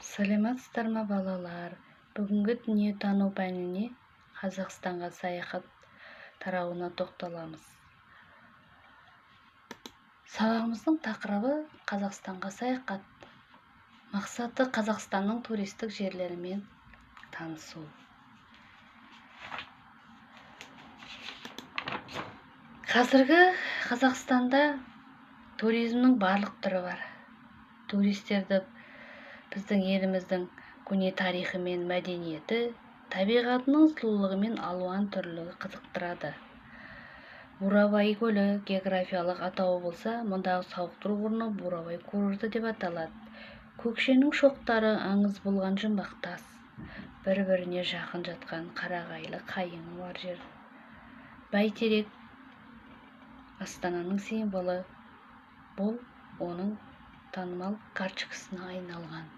Саламатсыздар ма, балалар? Бүгінгі дүниетану пәніне Қазақстанға саяхат тарауына тоқталамыз. Сабағымыздың тақырыбы Қазақстанға саяхат. Мақсаты Қазақстанның туристік жерлерімен танысу. Қазіргі Қазақстанда туризмнің барлық түрі бар. Туристерді біздің еліміздің көне тарихы мен мәдениеті, табиғатының сұлулығы мен алуан түрлілігі қызықтырады. Бурабай көлі географиялық атауы болса, мұндағы сауықтыру орны Бурабай курорты деп аталады. Көкшенің шоқтары аңыз болған жұмбақ тас, бір-біріне жақын жатқан қарағайлы қайыңы бар жер. Бәйтерек Астананың символы, бұл оның танымал карточкасына айналған.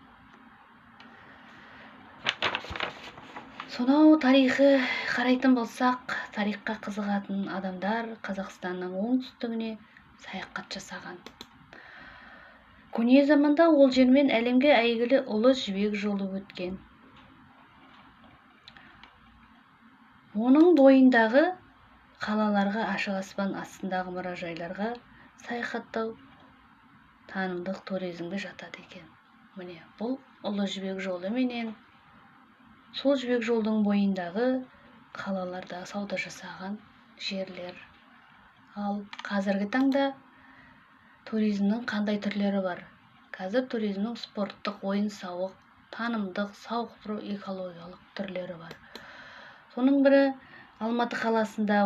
Сонау тарихы қарайтын болсақ, тарихқа қызығатын адамдар Қазақстанның оңтүстігіне саяхат жасаған. Көне заманда ол жермен әлемге әйгілі Ұлы Жібек жолы өткен. Оның бойындағы қалаларға, ашық аспан астындағы мұражайларға саяхаттау танымдық туризмге жатады екен. Міне, бұл Ұлы Жібек жолы менен сол Жібек жолдың бойындағы қалаларда сауда жасаған жерлер. Ал қазіргі таңда туризмнің қандай түрлері бар? Қазір туризмнің спорттық, ойын-сауық, танымдық, сауықтыру, экологиялық түрлері бар. Соның бірі Алматы қаласында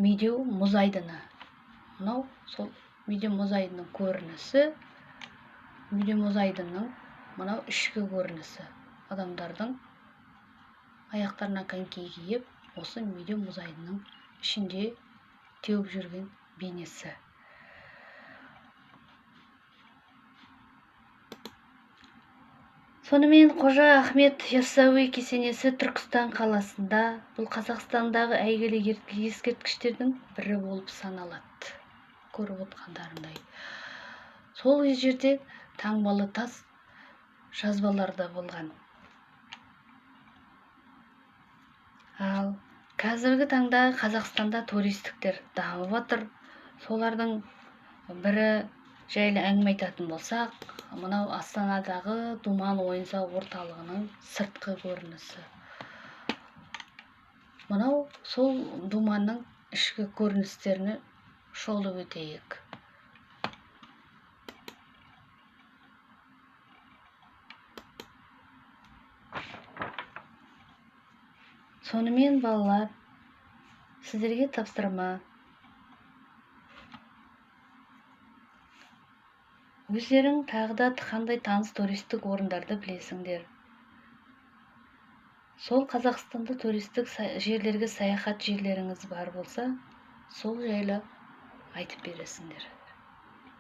Медеу мұз айдыны. Мынау сол Медеу мұз айдынының көрінісі. Медеу мұз айдынының мынау ішкі көрінісі. Адамдардың аяқтарына коньки киіп, осы Медеу мұз айдынының ішінде теуіп жүрген бейнесі. Сонымен Қожа Ахмет Яссауи кесенесі Түркістан қаласында, бұл Қазақстандағы әйгілі ескерткіштердің бірі болып саналады. Көріп отқандарындай. Сол жерде таңбалы тас жазбалар да болған. Ал қазіргі таңда Қазақстанда туристіктер дамып жатыр. Солардың бірі жайлы әңгіме айтатын болсақ, мынау Астанадағы Думан ойын-сауық орталығының сыртқы көрінісі. Мынау сол Думанның ішкі көріністеріне шолып өтейік. Сонымен, балалар, сіздерге тапсырма. Өздерің тағы да қандай таныс туристік орындарды білесіңдер? Сол Қазақстанда туристік жерлерге саяхат жерлеріңіз бар болса, сол жайлы айтып бересіңдер.